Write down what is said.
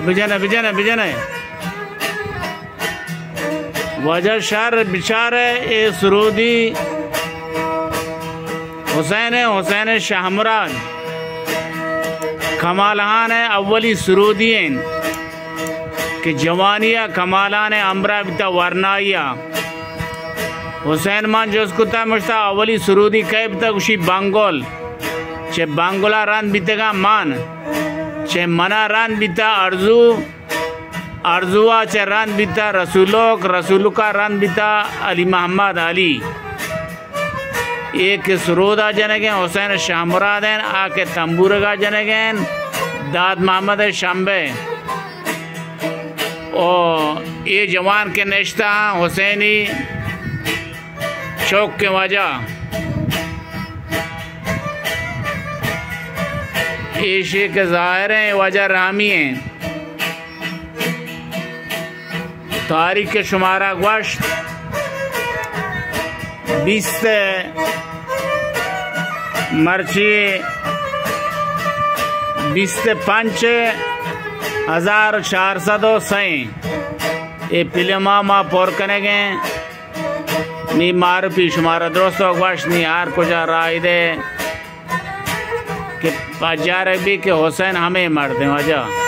بجنئے، بجنئے، بجنئے۔ واجہ شر بچارئے، اے سرودی حسین، حسین شاہ مراد کمال خان ءِ اولی سرودی انت کہ جوانی ءَ کمال خان ءِ ہمراہ بیتا ورنائی ءَ۔ حسین من جست کتا، مشتا اولی سرودی کئے بیتا؟ گوشی بنگل۔ چہ بنگل ءَ رند بیتگاں من، چہ من ءَ رند بیتا ارزو، ارزو ءَ چہ رند بیتا رسولک، رسولک ءَ رند بیتا علی محمد علی۔ اے کہ سرودا جنگیں حسین شاہ مراد ایں، آ کہ تمبورگا جنگیں داد محمد شمبے۔ او اے جوان کہ نشتا حسینی چوک کے واجہ، ایشی کہ ظاہر ایں واجہ رامی ایں۔ تاریخ شمارا گوشت بیست، مرچی بیست پنچ ہزار چار سد و سئے۔ اے فلم ما پر کنگیں۔ نی معرفی شمارا درست و گوشت، نی ہر کجا راہ دے کہ پجارگ بی کہ حسین ہمے مردیں واجہ۔